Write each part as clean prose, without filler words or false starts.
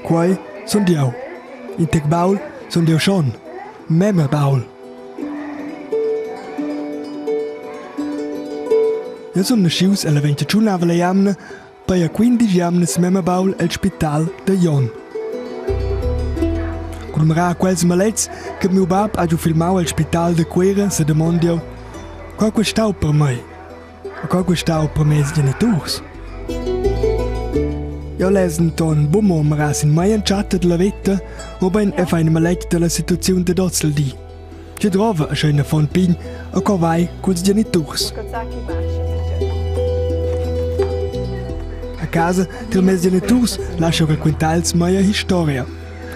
Quei sun jeu. In tec baul sun jeu schon. Memia baul. Jeu sun naschius ella ventgatschunavla jamna, pia quindisch jamnas memia baul el spital da Jon. Cun mirar quels maletgs che miu bab ha giu filmau el spital da Cuera sedamond jeu, co quei stau per mei? E co quei stau per mes geniturs? Jeu less denton buca mo mirar sin mei entschatta dalla veta, mobein era far in maletg dalla situaziun dad oz il di. Tgi drova aschia in affon pign e co vai culs geniturs? A casa tier mes geniturs lascha raquintar els mia historia.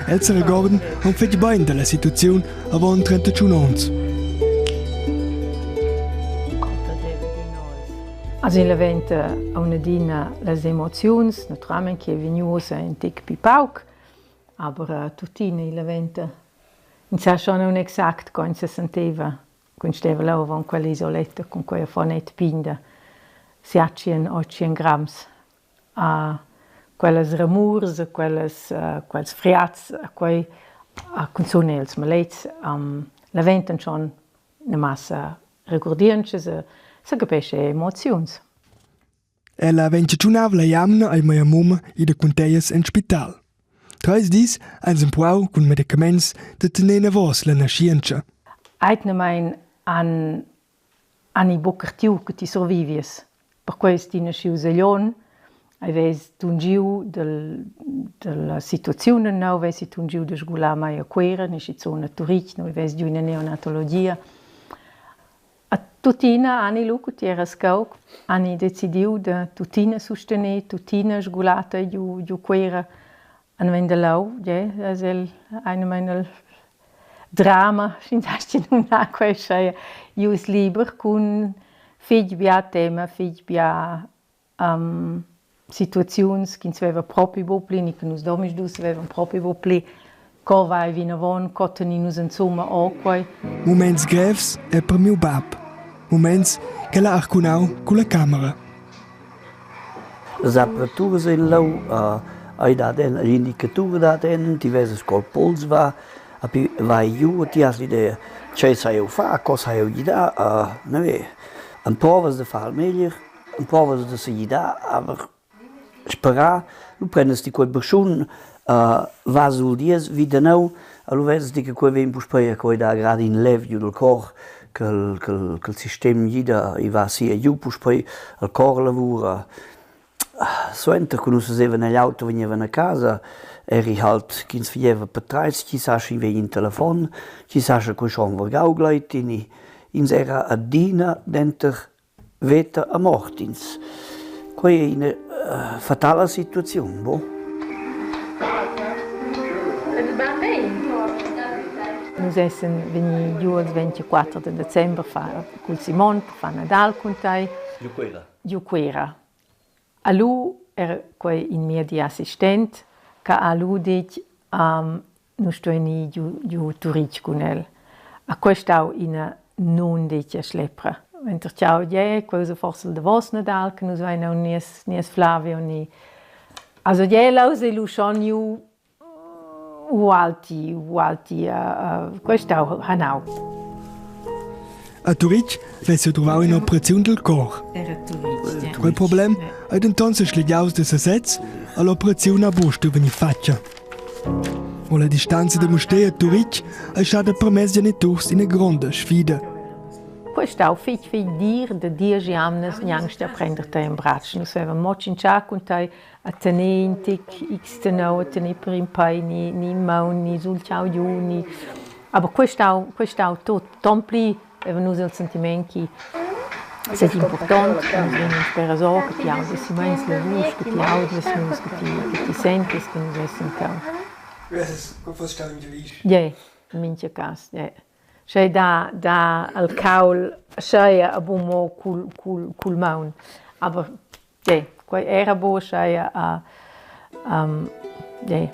Els seregordan aunc fetg bein dalla situaziun avon 31 onns. Also il event aunadina las emoziuns, naturalmein che è vegnius in tic pi pauc, aber tuttina il event ins sa schon aunc exact co ins senteva cun steva leu avon quell'isoletta cun quei affonet pign da siatschien, otschien grams. A quellas ramurs, a quellas, quels friats, a quei, a cunzun els maletgs, la ventan schon una massa regurdientschas e secapescha emoziuns. Ella ventgatschunavla jamna ei mia mumma ida cun teias en spital. Treis dis ein empruau cun medicaments da tener enavos la naschientscha. Eitnamain han han i buca cartiu che ti survivies. Perquei es ti naschius egl onn, hai vess tungiu dal dalla situaziun enneu, vessi tungiu da sgular mai a Cuera ni schizun a Turitg, nua vess giu ina neonatologia. A tuttina hani lu cu ti eras cheu, hani decidiu da tuttina sustener, tuttina sgular tei giu giu Cuera. Han vegn da leu, gie, es el einamain el drama, sch'ins astga numnar quei, sche ius liber cun fetg bia tema, fetg bia situaziuns ch'ins veva propi buc pli ni che nus domisdus vevan propi buc pli co vai vinavon, co tenin nus insumma o quei. Muments grevs è per miu bab. Muments ch'el ha arcunau culla camera. Las apparaturas ein leu, ei dat en l'indicatur dat en, ti vesas col puls va, api vai giu e ti has l'idea tgei sai jeu far, co sai jeu gidar, neve. Emprovas da far il meglier, emprovas da segidar, aber sperar, lu prendas ti quei barschun, vas sul dies vidaneu, e lu vesas ti che quei vegn puspei a quei dar grad in lev giu dal cor, ch'el ch'el sistem gida, i va si e giu puspei, il cor lavura. Suenter cu nus sesevan egl auto vegnevan a casa, eri halt ch'ins fageva patratgs, chi sa sch'i vegn in telefon, chi sa sche quei schon vargau gleiti ni ins era adina denter veta e mort. Ins quei ei ina fatala situaziun, bo. Nus essan vegni giu ils 24 de december fa cul Simon per far Nadal cun tei. Giu Cuera. Giu Cuera. A lu era quei in miedi assistent che ha lu detg um, nus stuein ir giu, giu Turitg cun el. A quei stau ina nundetga schlepra. Mentre ch'jau gie, quei ussa forsa il davos Nadal che nus vein aunc nies, nies Flavio ni. Also gie, leu sei lu schon iu ualti, ualti, uh, quei stau hanau. A Turitg vess jeu druvau in'operaziun dil cor. Quei problem ei denton seschligiaus da sesez, all'operaziun ha buc stuiu vegnir fatga. Mo la distanza da Mustér a Turitg ei stada per mes geniturs ina gronda sfida. Quei stau fetg fetg dir da diesch jamnas gnanc da prender tei en bratsch. Nus vevan mo tschintschà cun tei a tener in tic x tenau, a tener per in pei ni, ni in maun ni sul tgau giu ni. Aber quei stau, quei stau tot. Ton pli vevan nus il sentiment chi seigi impurtont che nus vegnan sperasò, che ti audas silmeins la vusch, che ti audas nus, che ti, che ti sentas che nus essan cheu. Ie, in mintga cas, ie. Sch'ei dà dà al caul ascheia a bun mo cul cul cul maun. Aber ie, quei era buc ascheia a ie.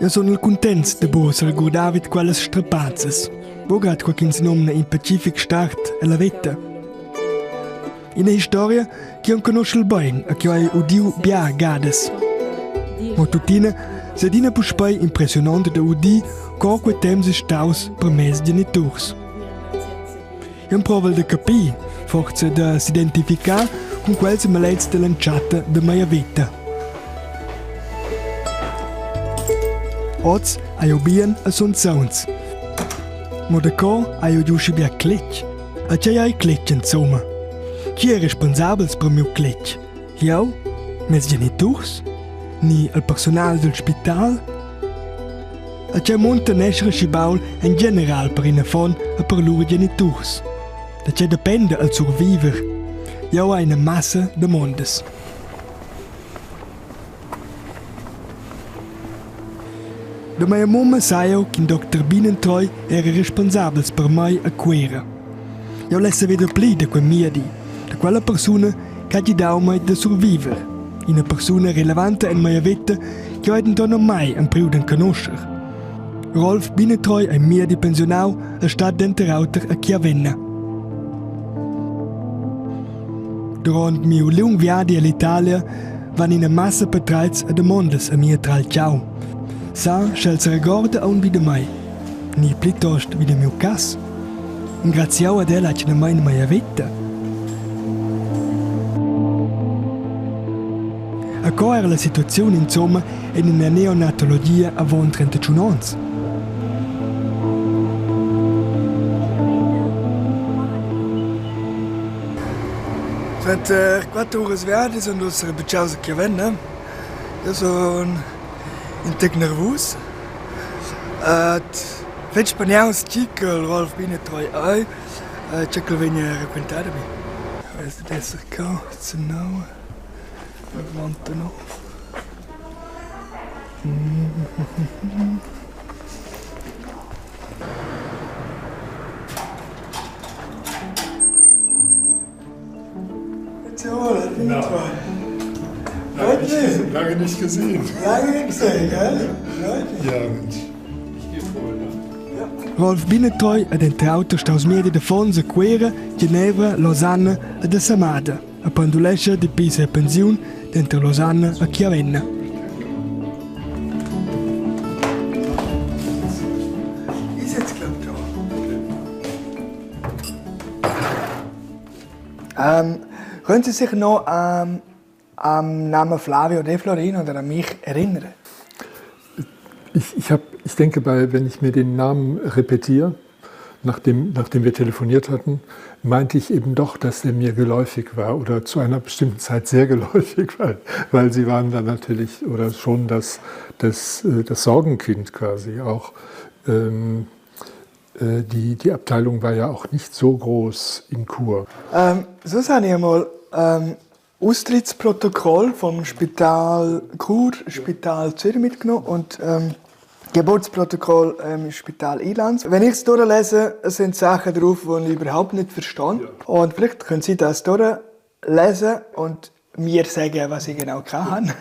Jeu sunel cuntents da buca seregurdar vid quellas strapazas. Buca grad quei ch'ins numna in pacific start ella veta. Ina historia che jeu conoschel bein e che hai udiu bia gadas. Mo tuttina sedina puspei impressionant da udir co quei temps ei staus per mes geniturs. Jeu emprovel da capir, forsa da s'identificar cun quels maletgs dall'entschatta da mia veta. Oz hai jeu bien e sun sauns. Mo daco hai jeu giu schi bia cletg? A tgei ei cletg insumma? Chi ei responsabels per miu cletg? Jeu? Mes geniturs? Ni il persunal dil spital? A tgei munta nescher aschi baul en general per in affon e per lur geniturs? Da tgei dependa il surviver? Jeu hai ina massa damondas. Da mia mumma sai jeu ch'in docter Bienentreu era responsabels per mei a Cuera. Jeu less saver dapli da quei miedi, da quella persuna che ha gidau mei da surviver. Ina persuna relevanta en mia veta che hai denton aunc mai empriu d'enconuscher. Rolf Bienentreu ei miedi pensiunau e stat denter auter a Chiavenna. Duront miu liung viadi ell'Italia van ina massa patratgs e damondas a mia tral tgau. Sa, sch'el seregorda aunc vi da mei, ni plitost vi da miu cass. Engraziau ad el atgnamein mia veta. E co era la situaziun insomma en ina neonatologia avon 31 onns? Suenter quatter uras viadi sun nus rebitschaus a Chiavenna. Jeu sun in tec nervus. Ed fetg spaniaus tgi ch'el Rolf Binetreu ei, tgei ch'el vegn a raquintar da mi. Vess dad esser cheu zenau 99. Lange nicht gesehen. Lange nicht gesehen, gell? Ja, Mensch. Ich gehe vor, ne? Rolf Binetreu ed enter auter staus miedi d'affons a Cuera, Genevra, Losanna ed a Samada e pendulescha dapi sia pensiun denter Losanna e Chiavenna. Können Sie sich noch am Namen Flavio De Florin oder an mich erinnern? Ich, ich, hab, ich denke, bei, wenn ich mir den Namen repetiere, nachdem, nachdem wir telefoniert hatten, meinte ich eben doch, dass er mir geläufig war oder zu einer bestimmten Zeit sehr geläufig, weil, weil sie waren dann natürlich oder schon das, das, das Sorgenkind quasi auch. Ähm, die, die Abteilung war ja auch nicht so groß in Chur. Ähm, so habe ich einmal ähm, Austrittsprotokoll vom Spital Chur, Spital Zürich mitgenommen und ähm, Geburtsprotokoll ähm, Spital Ilanz. Wenn ich es durchlese, sind Sachen drauf, die ich überhaupt nicht verstehe. Ja. Und vielleicht können Sie das durchlesen und mir sagen, was ich genau kann.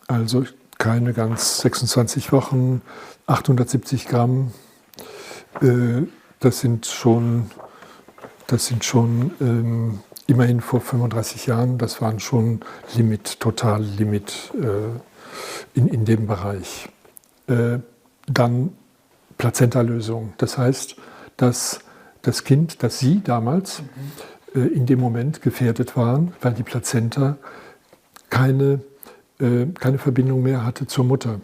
Also keine ganz 26 Wochen, 870 Gramm. Äh, das sind schon, das sind schon ähm, immerhin vor 35 Jahren, das waren schon Limit, total Limit äh, in, in dem Bereich. Äh, dann Plazentalösung. Das heißt, dass das Kind, das sie damals mhm. äh, in dem Moment gefährdet waren, weil die Plazenta keine, äh, keine Verbindung mehr hatte zur Mutter.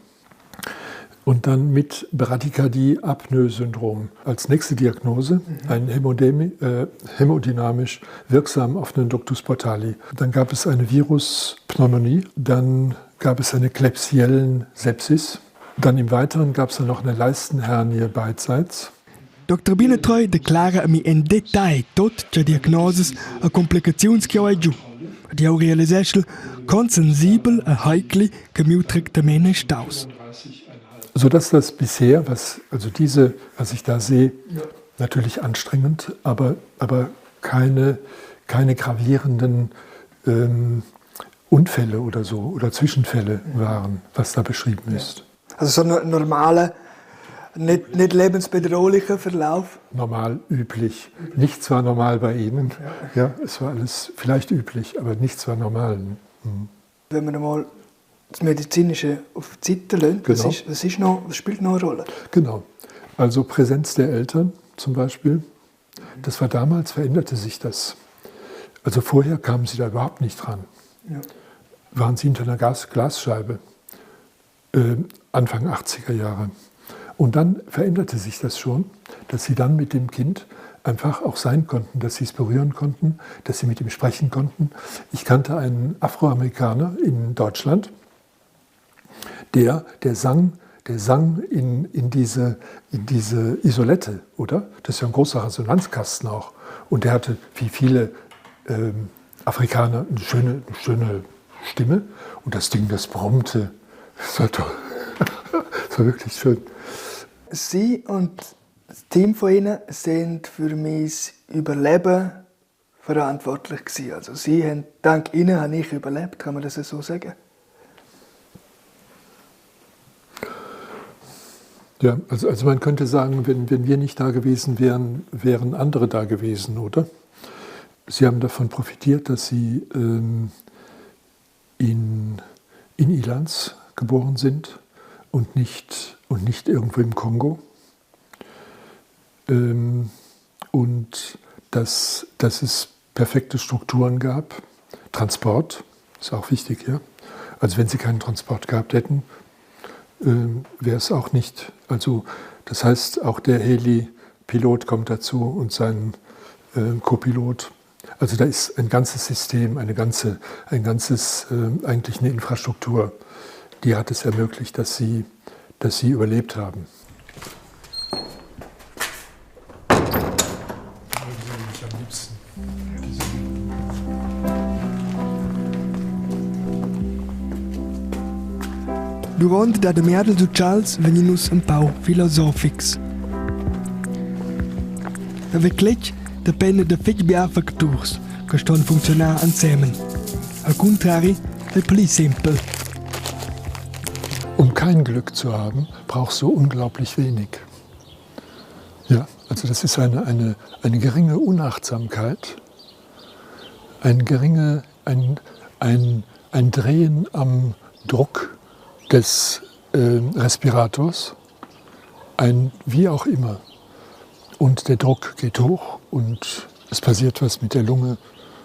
Und dann mit Bradykardie-Apnoe-Syndrom als nächste Diagnose, mhm. ein Hämodemi, äh, hämodynamisch wirksam offenen Ductus portali. Dann gab es eine Viruspneumonie, dann gab es eine Klebsiellen Sepsis. Dann im Weiteren gab es dann noch eine Leistenhernie beidseits. Dr. Binetreu declara a mi en detagl tot tge diagnosas e complicaziuns ch'jeu hai giu. Ed jeu realiseschel con sensibel e heicli che miu tractament ei staus. Sodass das bisher, was, also diese, was ich da sehe, natürlich anstrengend, aber, aber keine, keine gravierenden ähm, Unfälle oder so oder Zwischenfälle waren, was da beschrieben ist. Also so ein normaler Nicht, nicht lebensbedrohlicher Verlauf? Normal, üblich. Nichts war normal bei Ihnen. Ja. ja, es war alles vielleicht üblich, aber nichts war normal. Mhm. Wenn man einmal das Medizinische auf die Seite lässt, genau. was, ist, was, ist noch, was spielt noch eine Rolle? Genau. Also Präsenz der Eltern zum Beispiel. Das war damals, veränderte sich das. Also vorher kamen sie da überhaupt nicht dran. Ja. Waren sie hinter einer Gas Glasscheibe, äh, Anfang 80er Jahre. Und dann veränderte sich das schon, dass sie dann mit dem Kind einfach auch sein konnten, dass sie es berühren konnten, dass sie mit ihm sprechen konnten. Ich kannte einen Afroamerikaner in Deutschland, der, der sang, der sang in, in, diese, in diese Isolette, oder? Das ist ja ein großer Resonanzkasten auch. Und der hatte, wie viele ähm, Afrikaner, eine schöne, eine schöne Stimme. Und das Ding, das brummte. Das war toll. Das war wirklich schön. Sie und das Team von Ihnen sind für mein Überleben verantwortlich gewesen. Also Sie haben, dank Ihnen habe ich überlebt, kann man das so sagen? Ja, also, also man könnte sagen, wenn, wenn wir nicht da gewesen wären, wären andere da gewesen, oder? Sie haben davon profitiert, dass Sie ähm, in, in Ilanz geboren sind und nicht, und nicht irgendwo im Kongo. Ähm, und dass, dass es perfekte Strukturen gab. Transport ist auch wichtig, ja. Also wenn sie keinen Transport gehabt hätten, ähm, wäre es auch nicht. Also das heißt, auch der Heli-Pilot kommt dazu und sein äh, Co-Pilot. Also da ist ein ganzes System, eine ganze, ein ganzes, äh, eigentlich eine Infrastruktur, die hat es ermöglicht, dass sie, dass sie überlebt haben. Duront da de miar dils utschals vegnin nus empau filosofics. Haver cletg dependa da fetg bia facturs che ston funcziunar ensemen. Al cuntrari ei pli sempel. Um kein Glück zu haben, brauchst du unglaublich wenig. Ja, also das ist eine, eine, eine geringe Unachtsamkeit, ein geringe, ein, ein, ein Drehen am Druck des äh, Respirators, ein wie auch immer. Und der Druck geht hoch und es passiert was mit der Lunge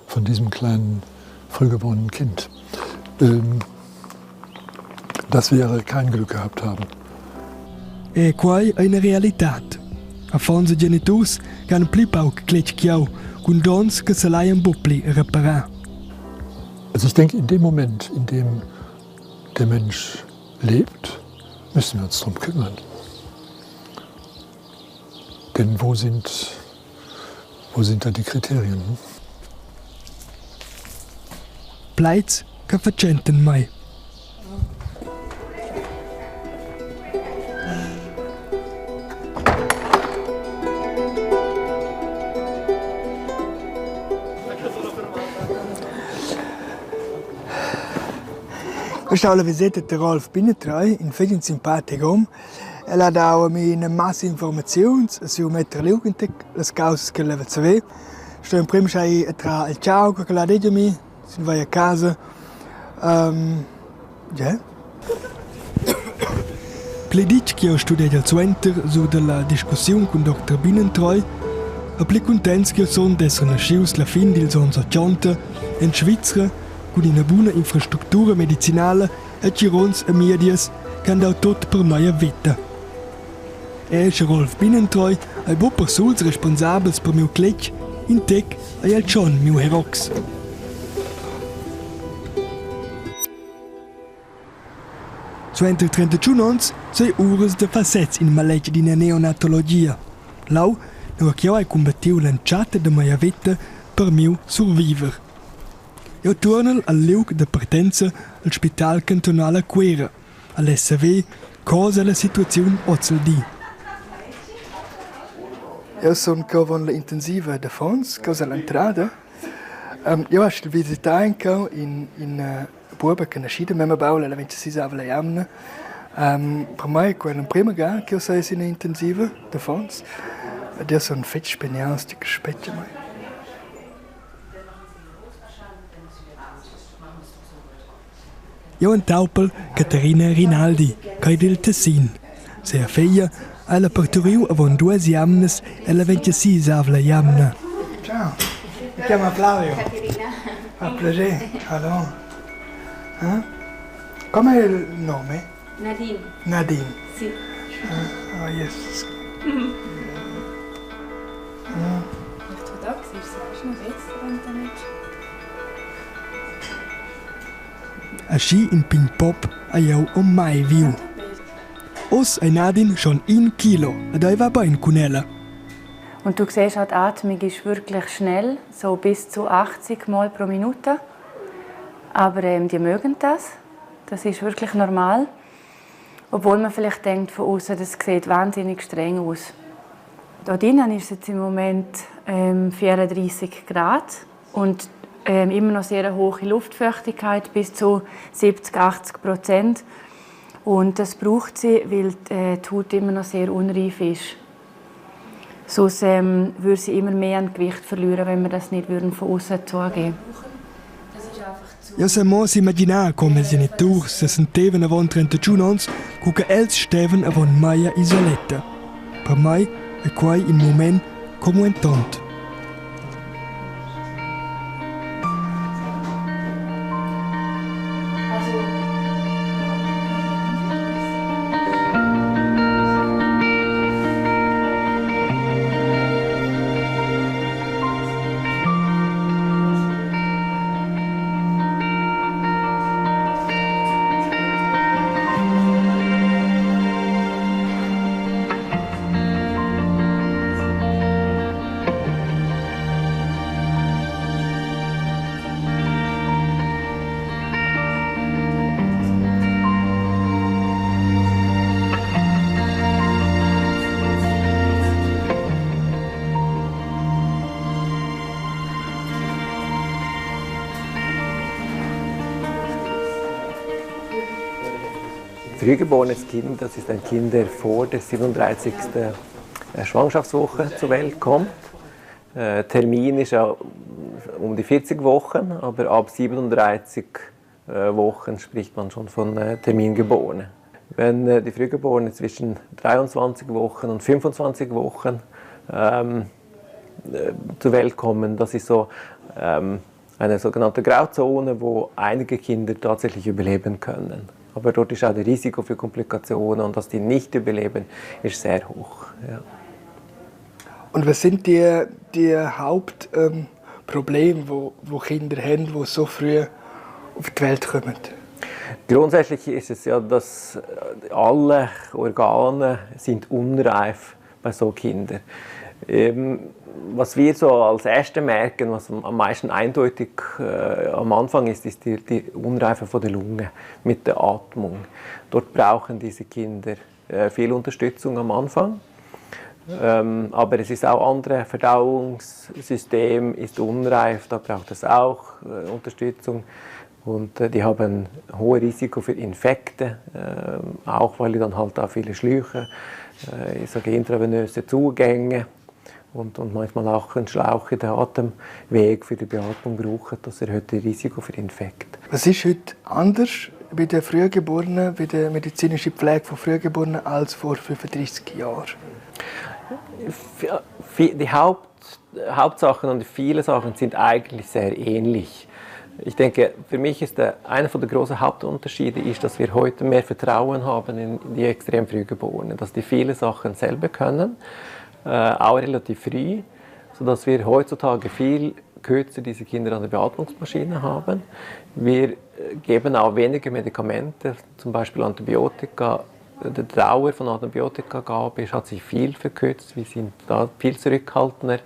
von diesem kleinen frühgeborenen Kind. Ähm, das wäre kein Glück gehabt haben. E quai ei ina realitad. Affons e geniturs che han pli pauc cletg ch'jeu, cun donns che selaian buc pli reparar. Also ich denke, in dem Moment, in dem der Mensch lebt, müssen wir uns darum kümmern. Denn wo sind, wo sind da die Kriterien? Hm? Plaids che fatschentan mei. Questa la viseta da Rolf Binetreu, in fetg in simpatic hom. El ha dau a mi ina massa informaziuns e siu metter liug in tec las caussas ch'el leva saver. Sto emprem schai entrar el tgau co ch'el ha detg a mi, sin vai a casa. Um, yeah. Pli ditg ch'jeu studegel suenter sur dalla discussiun cun Dr. Bienentreu, e pli cuntents ch'jeu sun d'esser naschius la fin dils onns otgonta en Svizra cun ina buna infrastructura medicinala e tgirons e miedias che han dau tut per mia veta. Era sche Rolf Bienentreu ei buc persuls responsabels per miu cletg, in tec ei el schon miu herox. Suenter 31 onns sei uras da far sez in maletg d'ina neonatologia. Lau, nua ch'jeu hai cumbattiu l'entschatta da mia veta per miu surviver. Jeu tuornel al liug da partenza al spital cantunal a Cuera, a less saver cosa la situaziun oz il di. Eu sun co avon la intensiva d'affons, causa l'entrada. Eu hast visità in in in buoba che naschida memma baul, ella 26 jamna. Per mei è quella l'emprema ga ch'jeu seis ina intensiva d'affons ed jeu sun fetg spegnaus tgi che spetga mei. Jeu entaupel Caterina Rinaldi, ch'ei dil Tessin. Sia feglia ha ella parturiu avon duas jamnas ella ventisisavla jamna. Ciao, mi chiamo Flavio. Caterina. Fa piacere, hallo. Eh? Com'è il nome? Nadine. Nadine. Sì. Ah, oh yes. Ortodox ist es noch besser, wenn du nicht. Aschi in pign pop hai jeu on mai viu. Oz ei Nadine schon in kilo ed ei va bein cun ella. Und du siehst auch, die Atmung ist wirklich schnell, so bis zu 80 Mal pro Minute. Aber die mögen das. Das ist wirklich normal. Obwohl man vielleicht denkt von außen, das sieht wahnsinnig streng aus. Da drinnen ist es jetzt im Moment 34 Grad und immer noch sehr hohe Luftfeuchtigkeit, bis zu 70, 80%. Und das braucht sie, weil die Haut immer noch sehr unreif ist. Sonst würde sie immer mehr an Gewicht verlieren, wenn wir das nicht würden von außen zugeben. Jeu sai mo s'imaginar co mes geniturs sesentevan avon 31 onns cu che els stevan avon mei a Isoletta. Per mei ei quei in mument commuentont. Frühgeborenes Kind, das ist ein Kind, der vor der 37. Schwangerschaftswoche zur Welt kommt. Termin ist ja um die 40 Wochen, aber ab 37 Wochen spricht man schon von Termingeborene. Wenn die Frühgeborenen zwischen 23 Wochen und 25 Wochen zur Welt kommen, das ist so eine sogenannte Grauzone, wo einige Kinder tatsächlich überleben können. Aber dort ist auch das Risiko für Komplikationen und dass die nicht überleben, ist sehr hoch. Ja. Und was sind die Hauptprobleme, wo Kinder haben, die so früh auf die Welt kommen? Grundsätzlich ist es ja, dass alle Organe sind unreif bei so Kindern. Was wir so als Erste merken, was am meisten eindeutig am Anfang ist, ist die Unreife von der Lunge mit der Atmung. Dort brauchen diese Kinder viel Unterstützung am Anfang. Aber es ist auch andere Verdauungssystem ist unreif, da braucht es auch Unterstützung. Und die haben ein hohes Risiko für Infekte, auch weil die dann halt auch viele Schläuche, ich sage intravenöse Zugänge und manchmal auch einen Schlauch in den Atemweg für die Beatmung brauchen. Das erhöht das Risiko für Infekte. Was ist heute anders bei den Frühgeborenen, bei der medizinischen Pflege von Frühgeborenen als vor 35 Jahren? Die Hauptsachen und viele Sachen sind eigentlich sehr ähnlich. Ich denke, für mich ist einer von der großen Hauptunterschiede ist, dass wir heute mehr Vertrauen haben in die extrem Frühgeborenen, dass die viele Sachen selber können, auch relativ früh, sodass wir heutzutage viel kürzer diese Kinder an der Beatmungsmaschine haben. Wir geben auch weniger Medikamente, zum Beispiel Antibiotika. Die Dauer von Antibiotikagabe hat sich viel verkürzt, wir sind da viel zurückhaltender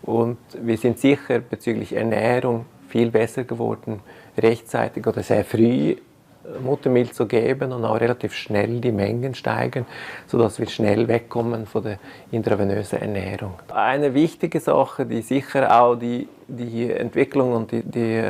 und wir sind sicher bezüglich Ernährung viel besser geworden, rechtzeitig oder sehr früh Muttermilch zu geben und auch relativ schnell die Mengen steigern, sodass wir schnell wegkommen von der intravenösen Ernährung. Eine wichtige Sache, die sicher auch die Entwicklung und die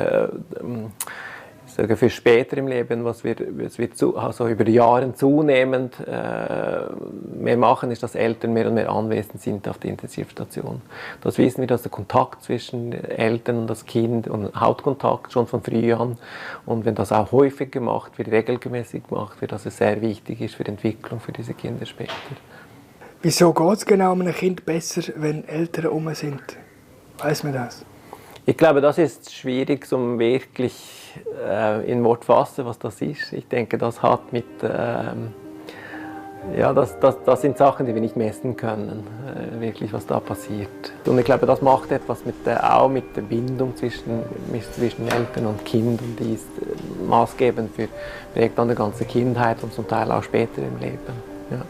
Sogar für später im Leben, was wir, was wir zu, also über Jahre zunehmend mehr machen, ist, dass Eltern mehr und mehr anwesend sind auf der Intensivstation. Das wissen wir, dass der Kontakt zwischen Eltern und das Kind und Hautkontakt schon von früh an und wenn das auch häufig gemacht wird, regelmäßig gemacht wird, dass es sehr wichtig ist für die Entwicklung für diese Kinder später. Wieso geht es genau einem Kind besser, wenn Eltern um sind? Weiß man das? Ich glaube, das ist schwierig, um wirklich in Wort fassen, was das ist. Ich denke, das hat mit ja, das, das, das sind Sachen, die wir nicht messen können, wirklich, was da passiert. Und ich glaube, das macht etwas mit der, auch mit der Bindung zwischen, zwischen Eltern und Kind und die ist maßgebend für prägt dann die ganze Kindheit und zum Teil auch später im Leben. Ja.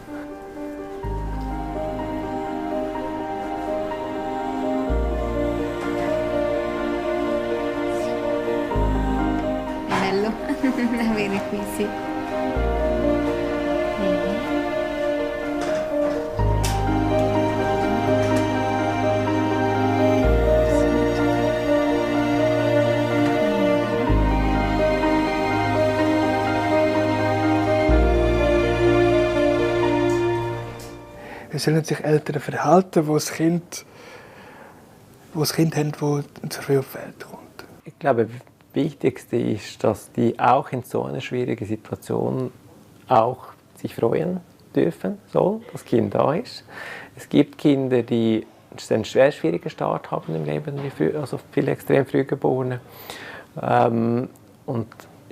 È bello avere qui, sì. Wie sollen sich Eltern verhalten, wo das Kind, wo das Kind haben, das zu früh auf die Welt kommt? Ich glaube, das Wichtigste ist, dass die auch in so einer schwierigen Situation auch sich freuen dürfen sollen, dass das Kind da ist. Es gibt Kinder, die einen sehr schwierigen Start haben im Leben, wie früh, also viele extrem früh Geborene. Und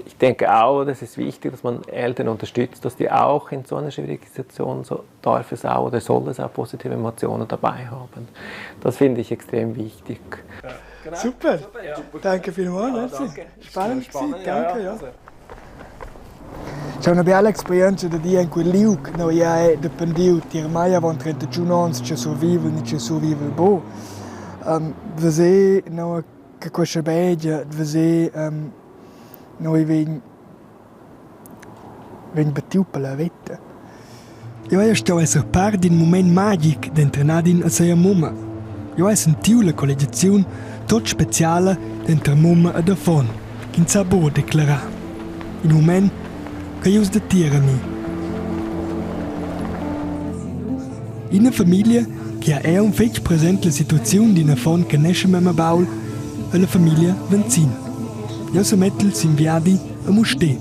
ich denke auch, das ist wichtig, dass man Eltern unterstützt, dass die auch in so einer schwierigen Situation so darf es auch oder soll es auch positive Emotionen dabei haben. Das finde ich extrem wichtig. Ja, genau. Super. Super, ja. Danke vielmals. Ja, danke. Spannend, spannend. Danke, ja. C'è una bella esperienza da dire in quel liug, no ja è dependiu tier mai avon 31 onns che survive ni che survive il bo. Vese no che questa begia, vese noi vegn vegn battiu per la veta. Jeu hai stau esser part d'in mument magic denter Nadine e sia mumma. Jeu hai sentiu la colligiaziun tut speciala denter mumma ed affon, ch'ins sa buca declarar. In mument che jus datier a mi. Ina famiglia che ha era fetg present la situaziun d'in affon che nescha memia baul ei la famiglia Venzin. Jeu semettel sin viadi a Mustér.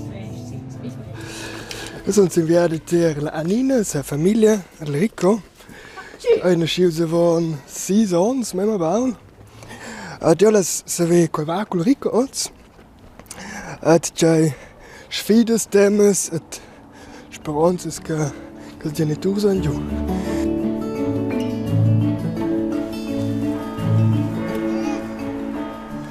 Eu sun sin viadi tier la Anina, sia famiglia, il Rico. Ei naschius avon sis onns, memia baul. Ed jeu less saver co ei va cul Rico oz. Ed tgei sfidas temas ed speronzas che ch'ils geniturs han giu.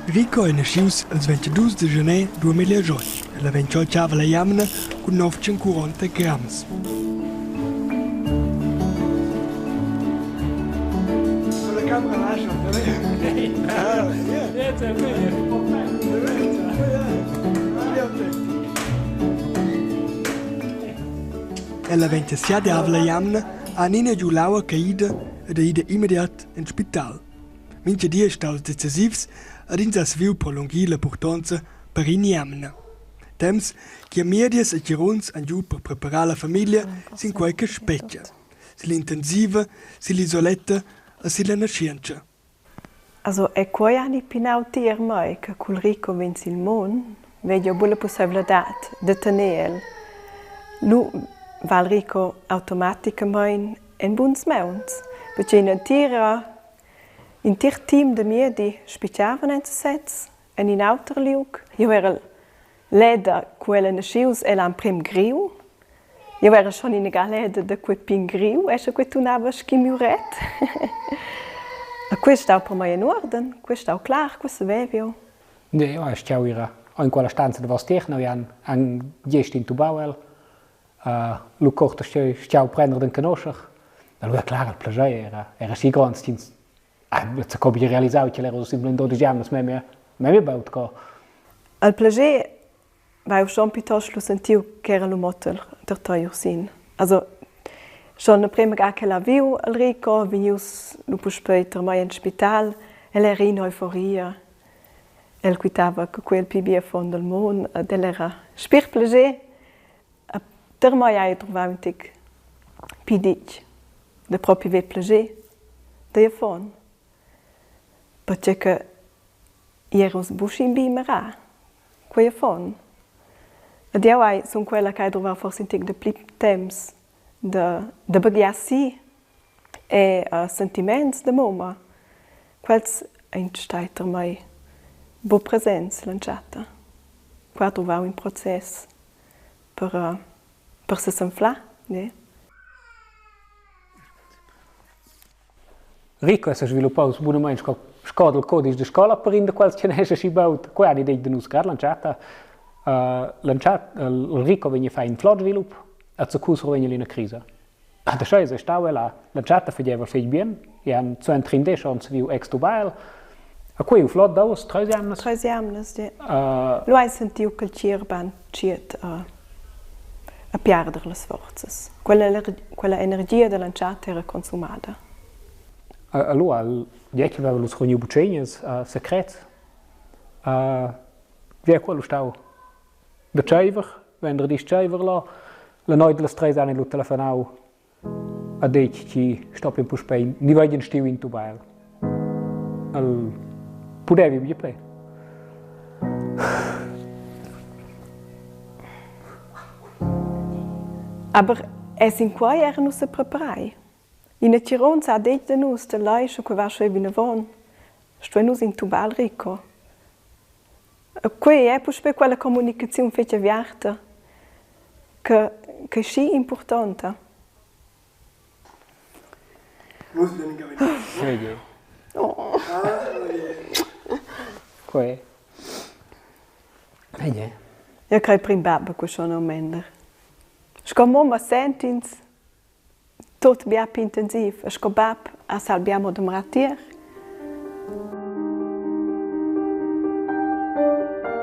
Rico ei naschius ils 22 de gener 2008. El ha 28 la jamna cun 940 grams. La camera lascia, Ella 27 avla jamna ha Nina giu l'aua caida ed ei ida immediat en spital. Mintga di ei staus decisivs ed ins ha saviu prolungir la purtonza per in'jamna. Temps che medias e tgiruns han giu per preparar la famiglia sin quei che spetga, sill'intensiva, sill'isoletta e silla naschientscha. Also è quei ani pinau tier mei che cul Rico vegn sil mund, vegl jeu buca la pusseivladad da tener el. Lu va il Rico automaticamein en buns mauns, pertgei in'entira in entir team da miedi spitgavan en sesez en in auter liug. Jeu erel leda cu el ei naschius egl emprem griu. Jeu era schon ina leda da quei pign griu, e sche quei tunava schi miuret. E quei stau per mei en uorden, quei stau clar, quei savev'jeu. Ne, jeu hai astgau ir en quella stanza davos tier, neu han han gest intubau el. Lu cuort astgau prender d'enconoscher. Allura clar, il plascher era era schi gronds ch'ins zaco bi realisau ch'el era simplemente 12 jamnas memia memia baud co. Il plascher vai schon piuttosto lu sentiu ch'era lu motel der tei Ursin. Also schon la prima ga ch'el ha viu al Rico, vegnius lu puspei tar mei en spital, el era in euforia. El quitava che quel pli bi affon del mund ed el era spir plascher. E per mei hai trovau in tec pli ditg da propi ver plascher dagl affon. Pertgei che era uss buc in bi mirar quei affon. Ed jeu hai sun quella che hai duvau forsa in tec dapli temps da da baghiar si e sentiments da mumma. Quels ein stai per mei buc presents l'entschatta. Qua duvau in process per per sesanflar, ne? Rico è sa sviluppaus bunamein sco sco dal codisch da scola per in da quels che nescha schi baud. Quei ha detg da nus grad l'entschatta. L'entschatta il Rico vegn a far in flot svilup, a zacu survegn el ina crisa. Da scheu es stau el l'entschatta fageva fetg bien, e han suenter 15 onns saviu extubar el. A quei u flot davos treis jamnas. Treis jamnas, ja. Lu hai sentiu ch'el tgierban tschiet a piarder las forzas. Quella, quella energia dall'entschatta era consumada. Allora, il vecchio aveva lu survegniu butschegnas secrets. Wie è quello stau da tscheiver, venderdi tscheiver là. La noit dallas treis han lu telefonau ha detg chi stoppien puspei ni vegnien stiu intubar el. El pudevi bia pli. Aber es in quei era nus sepreparai. Ina tgironza ha detg da nus da leu sche quei va scheu vinavon, stuein nus intubar il Rico. E quei è puspei quella communicaziun fetg aviarta che che è schi impurtonta. Oh. Quei. Vedi? Io crei prim bab cu schon o mender. Sco mumma sentins Tut bia pli intensiv e sco bab has el bia mo dumbrà tier.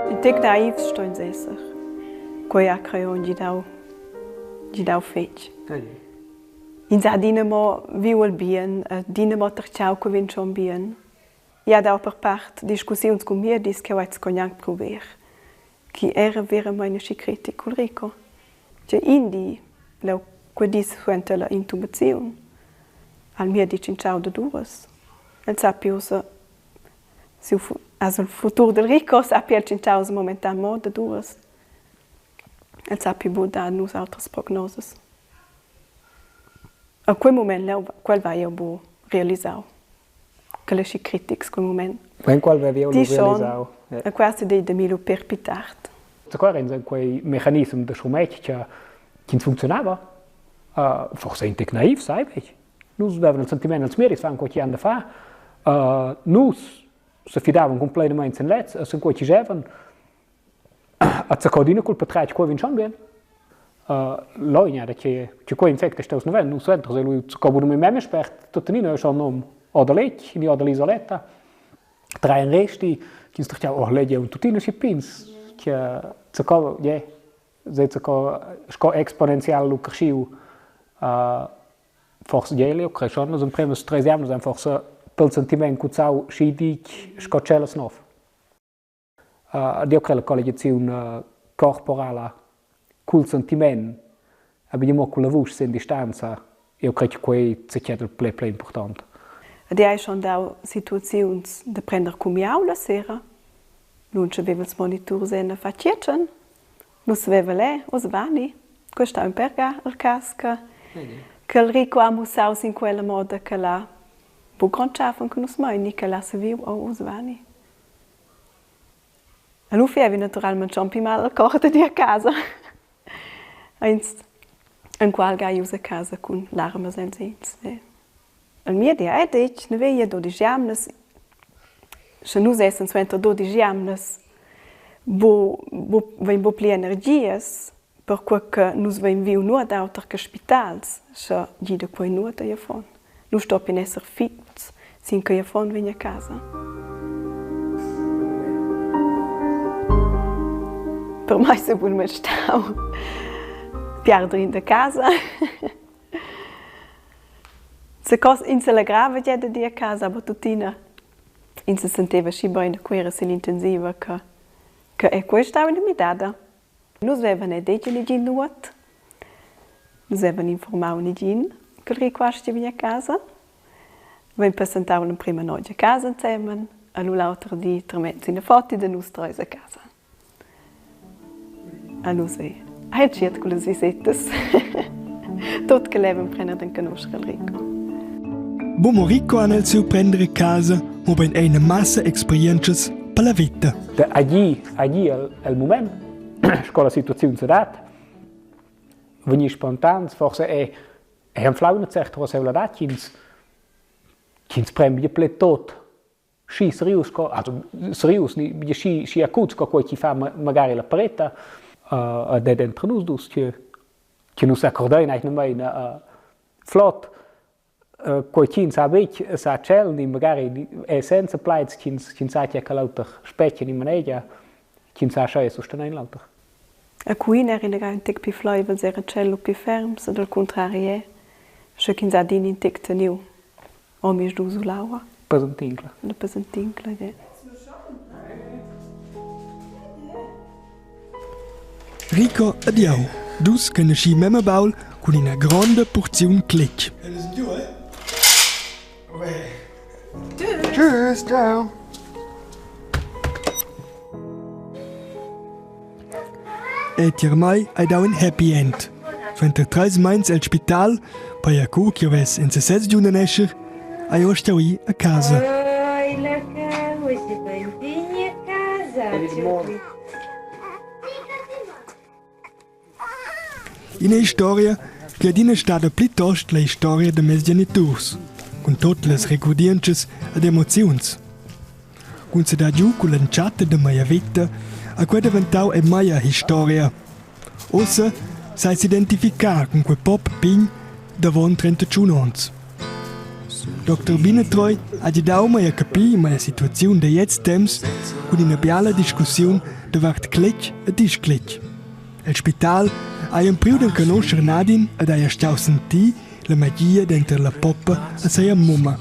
In tec naivs sto ins esser. Quei ha crei gidau gidau fetg. Ins ha adina mo viu el bien, adina mo tertgau co vegn schon bien. I ha dau per part discussiuns cun miedis ch'jeu hai gnanc pruver, chi era veramein aschi critic cul Rico. Tgei in di, leu quei di suenter la intubaziun, ha il miedi tschintschau dad uras. El sappi ussa siu also il futur dil Rico sappi el tschintschar ussa momentan mo dad uras. El sappi buc dar nus autras prognosas. A quei mument leu, quel vai jeu buc realisau. Quel è schi critics quel moment. Ma in qual vevi eu lu realisau? E quasi dei da mi lu per pi tard. Qua era quei mechanism da schurmetg che ch'ins funzionava. Forse in tec naiv, sai bec. Nus avevan il sentiment als miedis fan quei che han da far. Nus se fidavan completamente in lez, e sin quei che gevan. A zacodina cul patratg quei vegn schon bien. L'ogna da che che quei infect è staus naven, nus suenter sei lui co bunamein memia spert tuttenina schon nom o da letg ni o dall'isoletta. Traen resti ch'ins tertgau oh legia un tuttina schi pigns che zacò je sei zacò sco exponenzial lu creschiu. Forsa gliel, eu crei schon, las empremas treis jamnas ein forsa pel sentiment cuzzau schi ditg sco tschellas nov. Ed eu crei la colligiaziun corporala cul sentiment, aber amo culla vusch sin distanza, eu crei che quei sechet il pli pli important. Ed ei schon dau situaziuns da prender cumiau la sera. Nun aveva ils moniturs en fa tgietschen. Nus veva leu, oz vani. Questa è un per il cas che che il Rico ha mussau sin quella moda che la buc grond tschaffen che nus mein ni che l'ha saviu oh oz vani. E lu fievi naturalmein schon pli mal al cor dad ir a casa. Ins enqual ga ius a casa cun larmas els egls. Il miedi ha detg, ne veglia dodisch jamnas, sche nus essan suenter dodisch jamnas bu, bu, vein bu pli energias, perquei che nus vein viu nuot auter che spitals, sche gida quei nuot agl affon. Nus stoppien esser fits sin che igl affon vegn a casa. Per mei sei bunamein stau piarder in da casa. Zacons ins selegrava gia dad ir a casa, aber tuttina. Ins se senteva schi bein a Cuera sill'intensiva che che è quei stau ina midada. Nus vevan è detg negin nuot. Nus vevan informau negin ch'el Rico vegni a casa. Vein passentau l'emprema notg a casa ensemen e lu l'auter di tramess ina foto da nus treis a casa. A nus ei hai entschiet cullas visetas. Tot che levan prender d'enconoscher il Rico. Bumo Rico han el siu prender a casa, mobein ei ina massa experientschas per la vita. Da agir, agir el, el moment, sco la situaziun se dat, vegnir spontans, forse è è anflau una certa rasevladad ch'ins ch'ins pren bia ple tot schi serius sco also serius ni bia schi schi acut sco quei chi fa magari la pareta ed è dentro nus dus che che nus accordein eigentlich uh, flott quei ch'ins ha betg sa tschel ni magari è senza plaids ch'ins ch'ins sa che l'auter spetga ni manegia ch'ins sa schai sustener in l'auter. A Cuin era inaga in tec pli fleivels, era tschel pli ferms ed al cuntrari è, sche ch'ins ha adina in tec teniu omisdus u l'aua. Pesentincla. La pesentincla, ja. Rico ed jau, dus che naschi memma baul cun ina gronda purziun cletg. Tschüss, ciao. E tier mei hai dau in happy end. Suenter treis meins el spital, paia cu ch'jeu vess en sesez giu da nescher, hai jeu stau ir a casa. Ina historia che adina stada plitost la historia da mes geniturs, cun tut las regurdientschas ed emoziuns. Cun sedar giu cull'entschatta da mia veta ha quei daventau en mia historia. Ussa sai s'identificar cun quei pop pign d'avon 31 onns. Dr. Binetreu ha gidau mei a capir mia situaziun da gliez temps cun ina biala discussiun davart cletg e discletg. El spital hai empriu d'enconoscher Nadine ed hai astgau sentir la magia denter la poppa e sia mumma.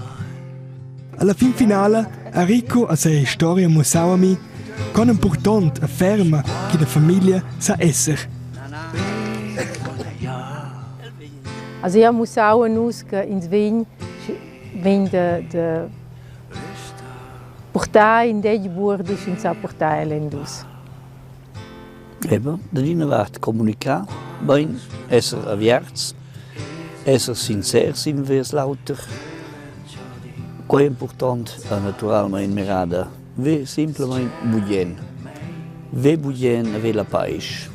Alla fin finala ha Rico a sia historia mussau a mi con impurtont e ferma che la famiglia sa esser. Also io mussau a nus che ins vegn vegn da, da portar in degl buordi sch'ins sa portar el en dus. Eben, dad ina vart communicar bein, esser aviarts, esser sincers in vers l'auter. Quei è impurtont e naturalmein mirada. Ve simplamain bugen. Ve bugen e ve la paisch.